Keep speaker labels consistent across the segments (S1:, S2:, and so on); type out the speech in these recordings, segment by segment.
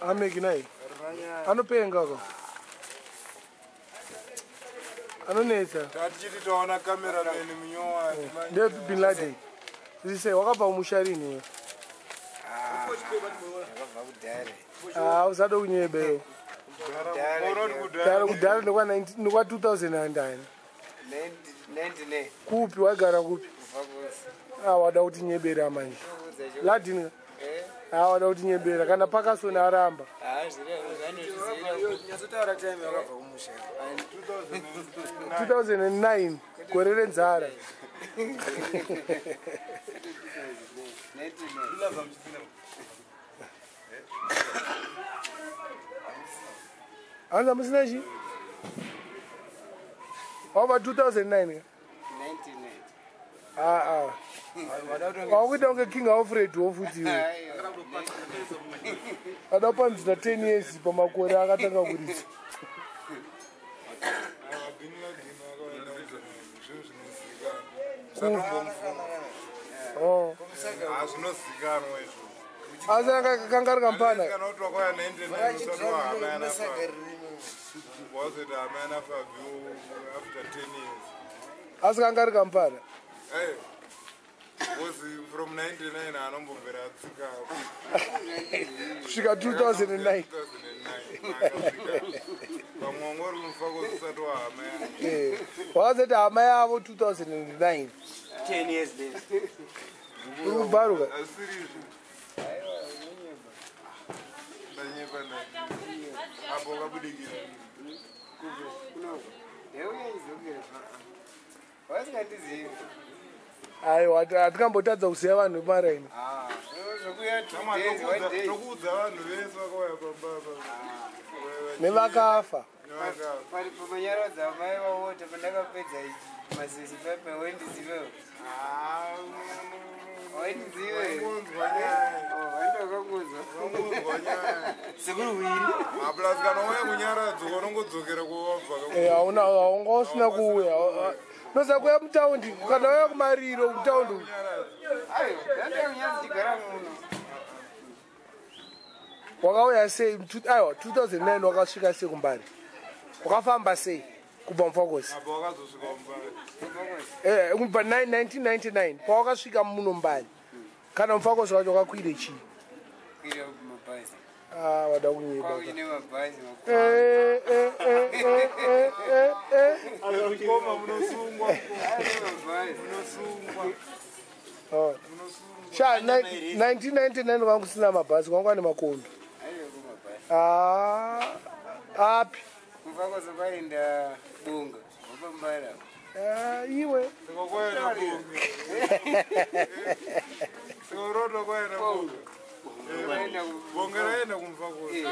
S1: Ameki nai anopenga ko, anonetsa.
S2: Tatichiti taona cameraman munyowani.
S1: Nde Bin Laden zise wakabva kumusha rini iwe?
S3: Ndakabva kudhara.
S1: Ah, usade kunyebeyo.
S2: Kudhara.
S1: Kudhara, kudhara nekwa 2009.
S3: 99.
S1: Kupi waigara kupi?
S3: Kufakosi.
S1: Ah, wada kuti nyebera manje.
S3: Kuudza cho.
S1: Ladini.
S3: Eh?
S1: Ah, wada kuti nyebera kana Pakasoni aramba.
S3: Ah, zviri
S4: Nyatsotaura time yakabva kumusha.
S1: 2009, gore renzara.
S3: 99.
S1: Hanza musina chi wabva 2009 ka?
S3: 99.
S1: Aa, wakuita kunge King Alfred wofuti iwe.
S3: Aiwa.
S1: Ada kupanzira 10 years pamakore akatanga kuridza.
S2: Bin Laden akaenda zvinhu zvinozivikanwa, satombomufunga.
S1: Oh.
S2: Ah, zvinozivikanwa izvo.
S1: Asi kanga ari kampana.
S2: Kana kuti wakauya 99 usati wahama yana Fabi, wazoita hama yana Fabi after 10 years.
S1: Asi kanga ari kampana.
S2: Eh, because from 99 anombobvera atsika.
S1: Kusvika 2009.
S2: 2009 akasvika. Pamwe wanga uri mufakosi usati wahama yana.
S1: Eh, wakazoti hama yavo 2009.
S4: 10 years later.
S1: Uri kubharuka.
S2: Asiri izvo, ndanyepa ndani apo wakabudikira?
S3: Kunoko. Ndauya idzokera. Vasingandizivi.
S1: Aiwa, hatingambotadza kuziva vanhu vemaraini.
S3: Ah, zvokuya 2 days, one day.
S2: Tokuudza vanhu vese vakauya pamba apa.
S1: Nevakafa.
S2: Nevakafa.
S3: Pari pamanyaradzo amai vawota pandakapedza masesi pepe, waindizivewo? Waindizive?
S2: Waingonzwa nyaya.
S3: Waindokakunzwa.
S2: Waingonzwa nyaya.
S4: Sekuru wiri.
S2: Plus kana wauya kunyaradzo unongodzokera kwawabva.
S1: Eh, hauna, haunga usina kuuya. Noza kuuya mutaundi kana uya kumariro mutaundi.
S2: Kunyaradzo.
S3: Aiwa, ndandakunyanzi ndigara muno.
S1: Wakauya sei? Aiwa, 2009 wakasvika sei kuMbare? Wakafamba sei kubva muFakosi?
S2: Apa wakazosvika muMbare.
S1: Eh, kubva 1999 pawakasvika muno Mbare kana muFakosi wacho wakakwire chii?
S3: Kwira mabhazi.
S1: Ah, wada kunyeba.
S3: Kwakuine mabhazi makuru.
S1: Eh, eh, eh, eh, eh, eh, eh.
S2: Koma munosungwa.
S3: Ane mabhazi.
S2: Munosungwa.
S1: Oh.
S2: Munosungwa.
S1: Sha, 1999 kwanga kusina mabhazi, kwanga ane makombi.
S3: Aiwa, kumabhazi.
S1: Ah, api?
S3: Mufakosi kwaenda Bunga wapambara.
S1: Ah, iwe.
S2: Saka kwaenda Bunga, saka uroto kwaenda Bunga.
S3: Kwaenda
S2: Bonga raenda kumufakosi.
S3: Eh.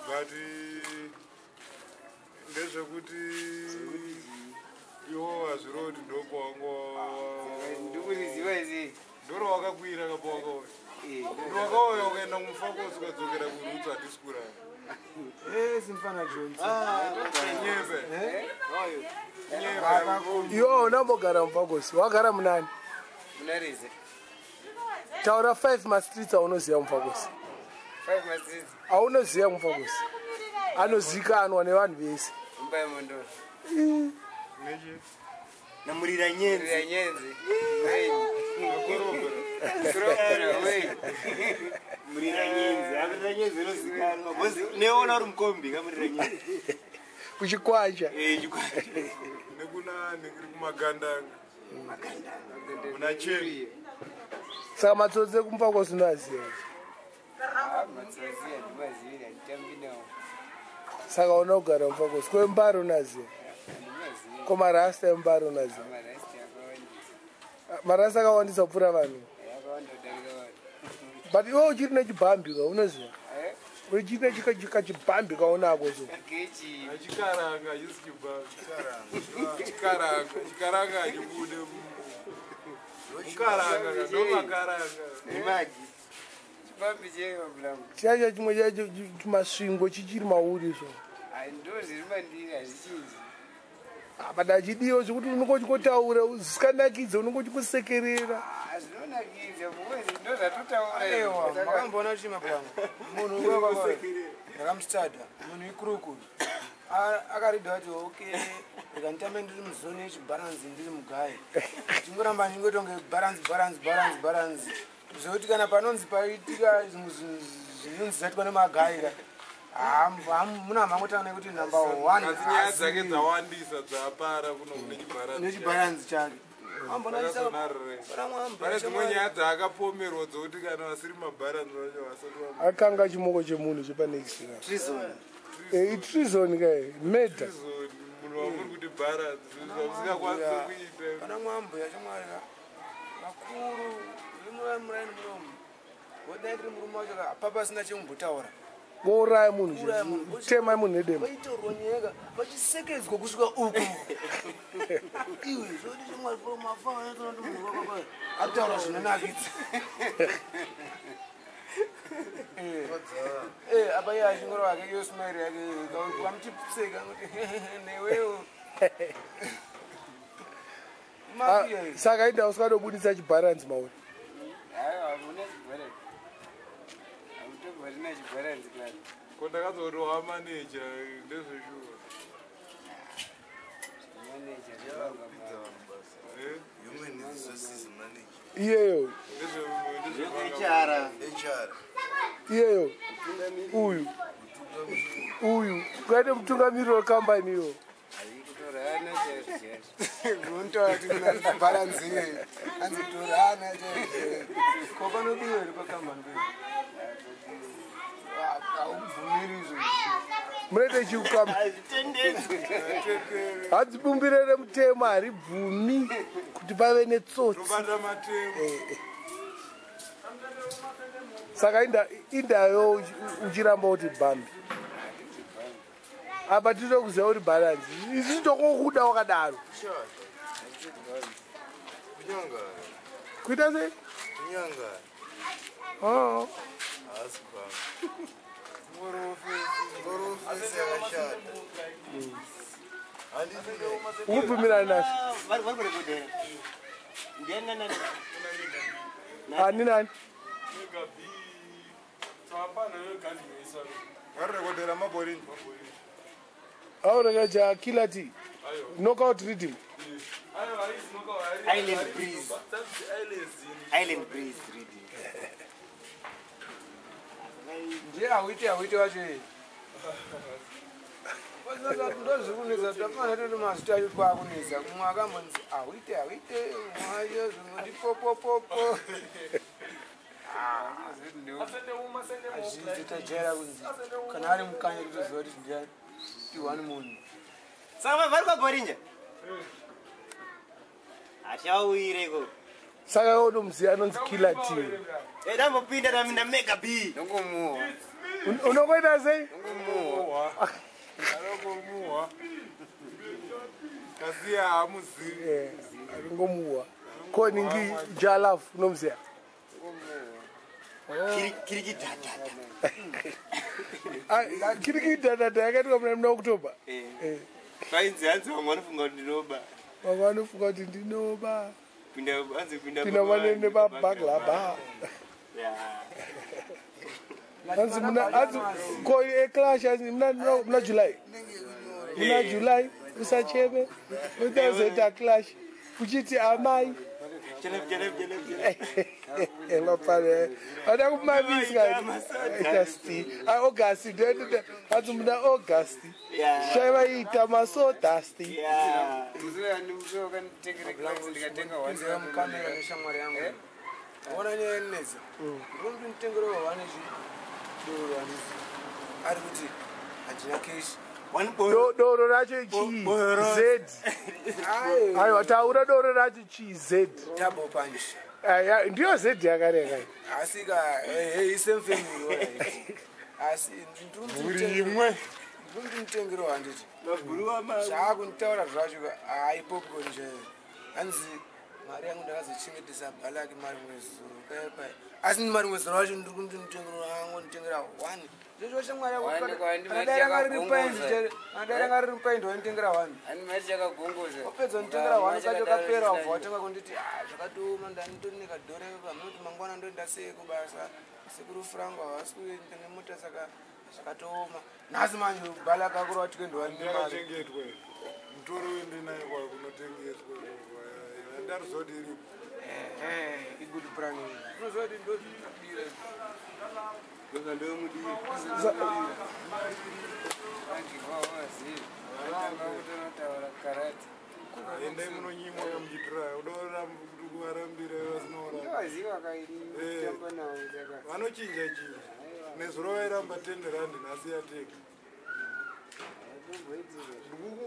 S2: But ndezvekuti iwo hazviroti ndopawanga.
S3: Ndikuriziva izii.
S2: Ndoro wakakwira kapo wakauya, wakauya ukaenda kumufakosi ukadzokera kurutsu, hatisi kurara.
S4: Eh, simfana Jones.
S2: Nyepe.
S1: Iwe unambogara muFakosi, wagara munani?
S3: Munarize.
S1: Taura 5 mastreets aunoziva muFakosi.
S3: 5 mastreets.
S1: Aunoziva muFakosi anozikanwa nevanhu vese.
S3: Mumbai Mondoro.
S2: Nechi?
S4: Namurira nyenzi.
S3: Murira nyenzi.
S2: Makorobha.
S3: Wei.
S4: Murira nyenzi. Amurira nyenzi inozikanwa. Because neona uri mukombi kamurira nyenzi.
S1: Kuchikwanja.
S4: Eh, chikwanja.
S2: Nekuna nekuri kumagandanga muna cheni.
S1: Saka matsotsi ekumuFakosi unoaziva?
S3: Matsotsi handimaziviri, handitambi nawo.
S1: Saka una kugara muFakosi kweMbare unoaziva?
S3: Handimazivi.
S1: Ko marasta eMbare unoaziva?
S3: Marasti akawandisa.
S1: Marasta akawandisa kupfuura vanhu.
S3: Akawanda kudarika vanhu.
S1: But iwe uchiri nechibhambi ka, unoziva?
S3: Eh?
S1: Uchiri nechikachibhambi kaunako so.
S3: Gechi.
S2: Achikaranga hachisi chibhambi, chikaranga. Chikaranga hachibude mukaranga, ndomakaranga.
S4: Nemagi.
S3: Chibambi cheiwa bulangu.
S1: Chacho chimwe chacho chimasvingo chichiri mauri so.
S3: Ndo zviri mandiri, hazvichinji.
S1: But achidiwa zvekuti unonge uchingotaura zisikanakidze, unonge uchingosekerera.
S3: Hazvinonakidza because ndo Ndozvatotaura. Ewa, makamboona kuti mabwangu munhu wekwakwa ndakamustada munhu ikuruku akaridha kuti okay, rikanditame ndiri muzoni yechibharanzi, ndiri mugayi, ndingoramba ndingotonge bharanzi, bharanzi, bharanzi, bharanzi, zvekuti kana panonzi paitika zvimwe zvinhu zvinonzi zvaitwa nemagayi ka, muna mangotanga nekuti number one.
S2: Asi nyaya dzake dzawandisa dzaapara kuno kune chibharanzi.
S3: Nechibharanzi chake.
S2: Akazonarire. Pane dzimwe nyaya dzaakapomerwa dzokuti kana vasiri mabharanzi vacho vasati va
S1: Akanga chimoko chemunhu chepanext.
S4: Treason.
S1: Itreason ka, murder.
S2: Treason, munhu wamuri kuti bharanzi, zvinhu zvamusingakwanisi kuita.
S3: Pana mwambuya chomwari ka, vakuru vemuraini munomu, vodai ndiri murume wacho ka, apa pasina chekumbotaura.
S1: Vouraya munhu.
S3: Kuuraya munhu.
S1: Tema munhu nedemo.
S3: Vaitorwa nyaya, vachisekedzwa kusvika uku. Iwe zvoti chomwari mafa ataura zvinonakidza. Apa iye achingoro wake, iyo smile yake kamuchiseka kuti newewo.
S1: Ah,
S3: Mafia iyi.
S1: saka inda usikadobudisa chibharanzi mauri?
S3: Aiwa, hamuna chibharanzi, hamutombori chibharanzi kana.
S2: Ko ndakazoti wamaneja ndezveshuwa?
S3: Maneja.
S2: Eh?
S5: Human resources manager.
S1: Iyeyo.
S4: HR.
S5: HR.
S1: Iyeyo, uyu uyu ukaite mutungamiriri wekambani iyo.
S3: Kutorana chaizvo chaizvo unotaura kuti muna bharanzi iyeyo, anzi torana chaizvo chaizvo. Ko panodiwa here pakambani pedu? Haubvumiri izvo.
S1: Munoite chiukama.
S4: Hazvitendedzwi.
S1: Hanzi bumbiro remutemo haribvumi kuti pave netsotsi.
S2: Tobata matemo.
S1: Saka indayo uchiramba kuti bhambi apa, tinoda kuziva kuti bharanzi isi tokokuda wakadaro.
S5: Kunyangara.
S1: Kuita sei?
S5: Kunyangara.
S1: Oh.
S5: Haasi bhanga. Ngorofesi yakashata. Handiti.
S1: Ukubvumirana nazvo?
S4: Vari kurekodera. Ndiani nani?
S1: Ani nani?
S2: Varirekodera mabhorini.
S1: Aureka kilati knockout rhythm.
S4: Island Breeze. Island Breeze reading.
S3: Ndiye awite awite wacho iye ndozvikunetsa, tafana toti mazita acho twakunetsa. Mumwe akambonzi awite awite, mumwe acho zvingoti popopopo. Azhinji tajaira kunzi kana ari mukanya totoziva kuti ndiani, tiwani munhu.
S4: Saka vari kwaBhorinja? Hachauyire iko.
S1: Saka unomuziva anonzi killer t?
S4: Eh, ndambopinda na Mega B.
S3: Nongomuwa.
S1: Unongoita sei?
S2: Arokomuhwa kasi haamuzivi.
S1: Aringomuwa ko ningi jalaf unomuziva?
S4: Kirikidhadhadha.
S1: Ah, kirikidhadhadha yakaitwa muna October.
S4: Painzi hanzi vamwe vanofunga kuti ndinoba.
S1: Vamwe vanofunga kuti ndinoba.
S4: Pinda hanzi pinda.
S1: Pinda manene babaglaba.
S4: Yeah.
S1: Hanzi muna, hanzi ko eclash, hanzi muna July, muna July usacheme, utazoita clash uchiti amai.
S4: Chelep chelep chelep chelep.
S1: Mapane vada kumamisa dasti August, hanzi muna August.
S4: Yeah.
S1: Shaivaita masodasti.
S4: Yeah.
S3: Ndikatenga mukamera neshamwari yangu, ona nyaya inetsa, ndinomuti mutengero wawane chidoro, handisi ari kuti handina keshi.
S4: One point.
S1: Doro racho chii?
S4: Boro.
S1: Z. Aiwa, taura doro racho chii, Z?
S3: Double punch.
S1: Aya, ndiyo Z yakareka.
S3: Asi ka isame family, alright. Asi
S2: Imwe.
S3: ndinomuti mutengero, handiti?
S4: Mabhuru ma.
S3: Zvaakunditaura zvacho ka, hai, popcorn chaiyo, hanzi mari yangu ndakazochengetesa bhalaki marimwe zuro paipai, asi marimwe zuro wacho ndiri kumuti mutengero. Wangonditengera one zvezvo shamwari yako.
S6: One kwandi
S3: Kana dai ranga riri paindi
S6: machakagongoza.
S3: chete, kana dai ranga riri paindi wainditengera one.
S6: Ani mari chakagongoza.
S3: Wapedza kunditengera one kacho kapera, wabva watenga kunditi, "Ah, zvakatooma, ndanitori nekadhore pamunoti mangwana ndoenda sei kubasa? Sekuru Frango havasi kuenda nemota, saka zvakatooma." Nhasi manje bhala kakura watikuendiwa nemari.
S2: Ndakachengetwa mutoro uende naye kwa kunotengeswa, ndaruzoti iripo.
S3: Igood plan, unoziva kuti ndozvinodira.
S6: Kutonotaura karate.
S2: Endai munonyimwa kamuchitiraya uda kuvarambira vasina kuramba.
S6: Ndovaziva kaitamba nawo saka.
S2: Vanochinja chinja. Nezuro vairamba 10 rand, nhasi yateka.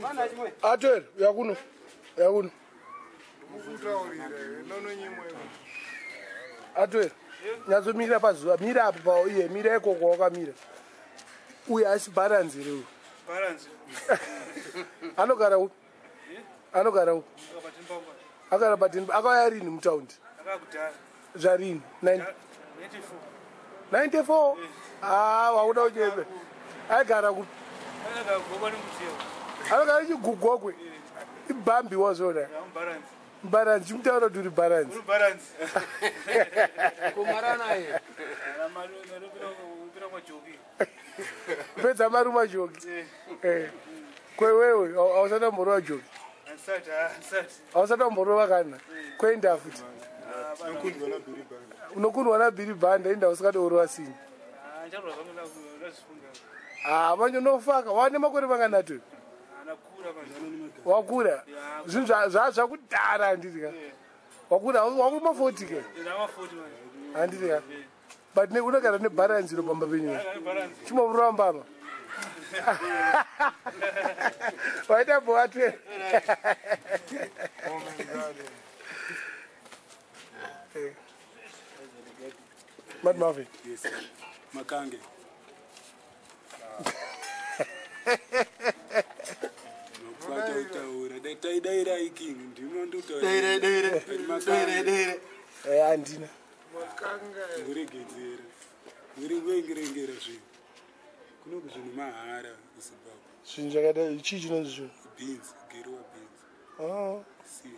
S3: Mana chimwe.
S1: Atwere yakuno, yakuno.
S2: Ndikukutaurira, nononyimwa.
S1: Atwere, nyatsomira pazuva, mira apo pa iye, mira ikoko wakamira. Uyu asi bharanzi here uyu?
S7: Balance.
S1: Anogara upi? Anogara upi?
S7: Akabati mbamba.
S1: Agara patini? Akauya rini mutaundi?
S7: Akakudhara.
S1: Zvarini?
S7: 94.
S1: 94? Ah, wakuda uchepe. Aigara kupi?
S7: Akagogwa nemutiyo.
S1: Anogara chigugokwe ibhambi wazvona.
S7: Balance.
S1: Bharanzi, chimutaura kuti uri bharanzi.
S7: Uri balance.
S3: Kumara naye.
S7: Upira kwajoki.
S1: Pedza mari majoki. Kwewewe hausati wamborova joki?
S7: Ansati, ansati.
S1: Hausati wamborova kana kuenda futi?
S2: Unokundwa nabhiri bhanda.
S1: Unokundwa nabhiri bhanda, inda usingati orova sini.
S7: Ndicharwa zvangu, ndazvifunga.
S1: Ha, manje unofaka wane makore manganato?
S7: Anakura manje.
S1: Wakura zvinhu zvakudhara, handiti ka? Wakura, wakuma 40 ke?
S7: Ndama 40 manje.
S1: Handiti ka? But unogara nebharanzi iro pamba penyu?
S7: Balance.
S1: Chimomurova mbama waita boatwe. Mad Marvin.
S8: Yes, makange. Nokubata utaura taidairai king ndimo. Ndutaura.
S1: Handina.
S8: Nguregedzera ngurengerengera zvinhu kunoku, zvinhu mahara kuZimbabwe.
S1: Zvinhu zvakaita chii chinonzi zvinhu?
S8: Beans, geriwa beans.
S1: Oh.
S8: Si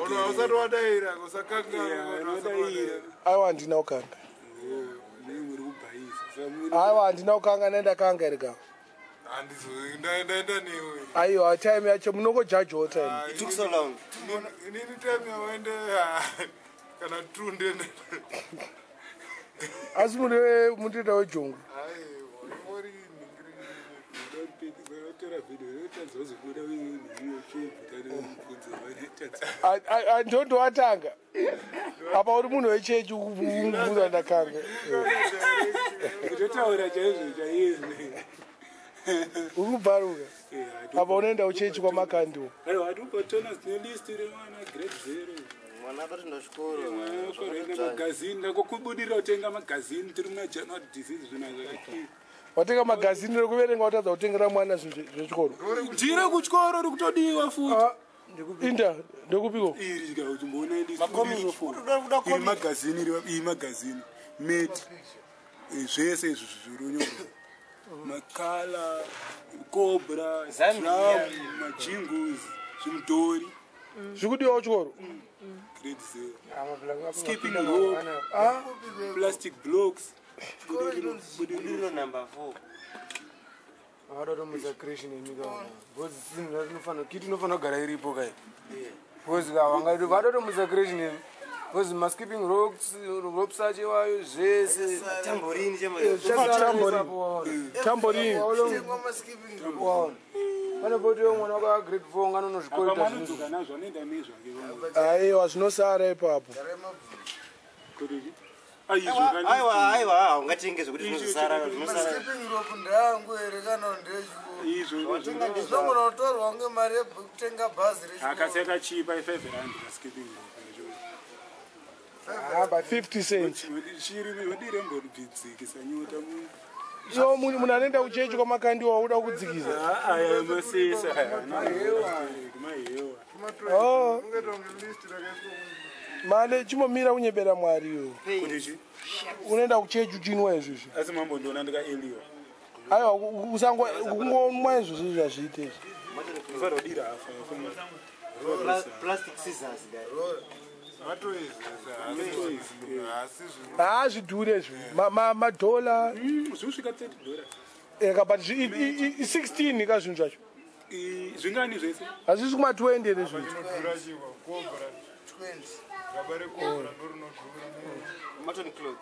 S8: saka
S2: Usati wadaira,
S8: mukaregerera.
S2: usakanganwa.
S1: Aiwa, handina kukanga.
S8: Muri kubhaisa saka muri.
S1: Aiwa, handina kukanga, ndakanga here ka?
S2: Ndaenda newe.
S1: Aiwa, time yacho munongojajawo time.
S5: It took so long.
S2: Inini time yawaende kana two ndende.
S1: Asi munoita wejongwe?
S2: Aiwa, ori.
S8: Vatora vhidhiyo inotadza kuzobuda YouTube tanimubvunzo.
S1: Ndondowatanga apa, uri munhu wechechi, ubvunza ndakanga.
S8: Kutotaura chaizvo chaizvo.
S1: Uri kubharuka apa, unoenda kuchechi kwamakandiwo.
S8: Aiwa, hatipatona dzine list remwana grade 0.
S5: Mwana akatoenda chikoro.
S8: Mwana akorenda magazini, ndakokubudirira kutenga magazini tiri muna January disease, zvina zvakakii.
S1: Watenga magazini rekuverenga, watadza kutengera mwana zvinhu zvechikoro.
S8: Jire kuchikoro ri kutodiwa futi.
S1: Ah, inda ndekupiko?
S8: Iri chimboona.
S5: Macomic. Kuda
S8: Iri
S5: comic.
S8: magazini iri, iyi magazini mate. Zvese izvi zvirunyorwa makala, cobra.
S4: Zambia.
S8: Drum majingles, zvimudhori.
S1: Zvikudiwa kuchikoro.
S8: Grade 0, skipping rope, plastic blocks. Budiriro, budiriro.
S4: Budiro number 4.
S3: Vakatomudza creation yenyika because zvinhu kiti inofanira kugara iripo kai, because vatotomudza creation yemi, because maskipping ropes acho iwayo zvese.
S4: Tamborini.
S1: Tamborini.
S5: Tengwa maskipping.
S3: Waona pane potiwo mwana wako agrade 4 nganonozvikoita
S8: Apa
S3: zvinhu.
S8: manodzoka nazvo, anoenda nezvake.
S1: Aiwa, zvinosara ipapo.
S8: Kuti aizvo.
S4: Aiwa, aiwa, haungatenge zvekuti zvinozosara, zvinosara.
S5: Maskipping rope ndeangu here kana ndechikoro?
S8: Izvo.
S5: Zvinogona kutorwa kunge mari yekutenga bhazi
S8: Akasi
S5: rechikoro.
S8: akachipa i5 rand kaskipping rope.
S3: Ah, but
S1: 50 cents.
S8: Chiri wadiremboridzikisa nyota mu.
S1: Iwo munhu anoenda kuchechi kwamakandiwa uda kudzikisa.
S8: Aya masesa mahewa.
S1: Oh.
S2: Ungaita kunge list rakaiswa.
S1: Male chimomira kunyebera Mwari iwe.
S8: Kuti chi?
S1: Unoenda kuchechi uchinwa izvizvi.
S8: Asi mambondiona ndikaeliwa.
S1: Aiwa, usango kungomwa izvozvo zvazviite izvi.
S8: Unofanira kudira hafu.
S4: Plastic scissors, guys.
S2: Matoizi haasi zvinhu.
S1: Haazvidhure izvi. Madhola
S8: Zvinosvika $30.
S1: Eka, but i16 ka zvinhu zvacho.
S8: Zvingani zvese?
S1: Hazvisi kuma20 here zvinhu?
S2: Chinodhura chikwa kobra.
S5: 20.
S2: Gaba rekobra ndorinodhura.
S4: Mutton cloth.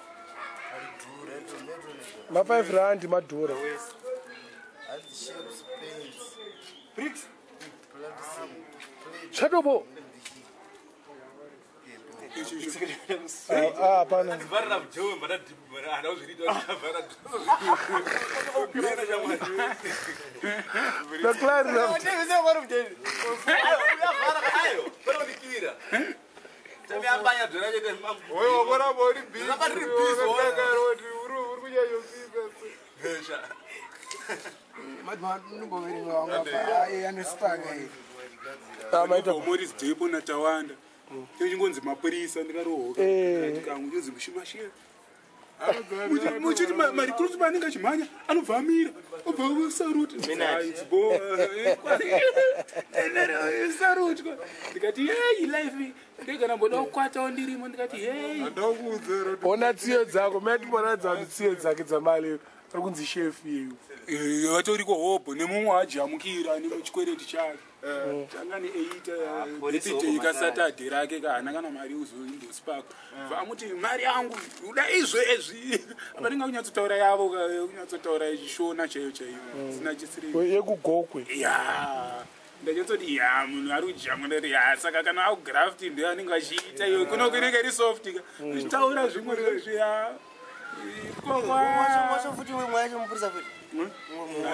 S2: Haridhuri.
S1: Ma5 rand madhora.
S5: Hanzi shapes, paints.
S4: Bricks.
S5: Plastic.
S1: Zvatobo. Ah, hapana.
S9: Vharira mujomba handa kuzviita vhara.
S1: Ndaklarira.
S2: Oyo wakoramba uri busy. Wakadakara kuti uri kunyanyopisa.
S3: Madimboverenga wanga pa anosipaka iyi.
S1: Ah, maita.
S8: Moris Depo naTawanda. Chingonzi mapurisa ndikarohoka. Kamwe chinzi mushimashira. Muchiti marecruit paanenge achimhanya anobva amira obva saruti sarutwa. Ndikati hei, life ndegana mboda kukwatawo ndirimo. Ndikati hei.
S2: Ndakuudzera.
S1: Ona tsiyo dzako, matimboratidza kuti tsiyo dzake dzamale ari kunzi shefu iyu.
S8: Vatoriko hobho nemumwe ajamukira nemuchikwereti chake tanga neeita
S4: Polisi
S8: birthday
S4: hobho.
S8: kasatadhe rake kahana kana mari uzoindosipaka vamuti mari yangu uda izvezvi. Apa ndinga kunyatsotaura yavo kunyatsotaura chishona chaiyo chaiyo sina chisiri.
S1: Yekugokwe.
S8: Ya, ndachinyatsoti ya munhu ari kujamu. Ndati ya, saka kana akugraft ndo anenge achiita iyo kuno kunenge iri soft ka uchitaura zvimwe zvezviya.
S4: Wacho futi umwe wacho mupurisa futi.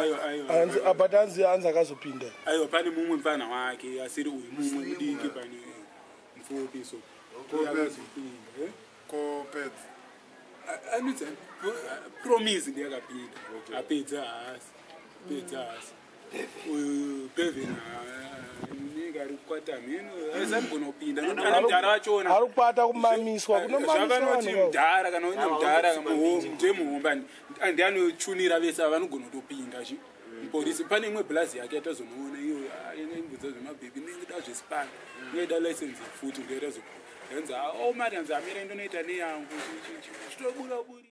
S8: Aiwa, aiwa.
S1: But hanzi akazopinda.
S8: Aiwa, pane mumwe mufana wake asiri uyu, mumwe mudiki, pane mupfupi so akazopinda, eh?
S2: Kopedza.
S8: Anonzi Promise ndiye akapinda. Apedza haasi, pedza haasi uyu Beven anenge ari kukwata mheno aisagona kupinda nokuti ana mudhara vachona.
S1: Ari kukwata kumamiswa kunomamiswa
S8: Zvavanoti
S1: vanhu.
S8: mudhara, kana une mudhara ndemuhomba ndianochunira vese ava vanogona kutopinda chi mupolisi. Pane imwe bhulazi yake yatazomuona iyo inembudza zvemabhebhi inenge zvesipana inoida license futi ndoitazo yanzi o mari yanzi amira ndonoita neyangu chitobuda buri.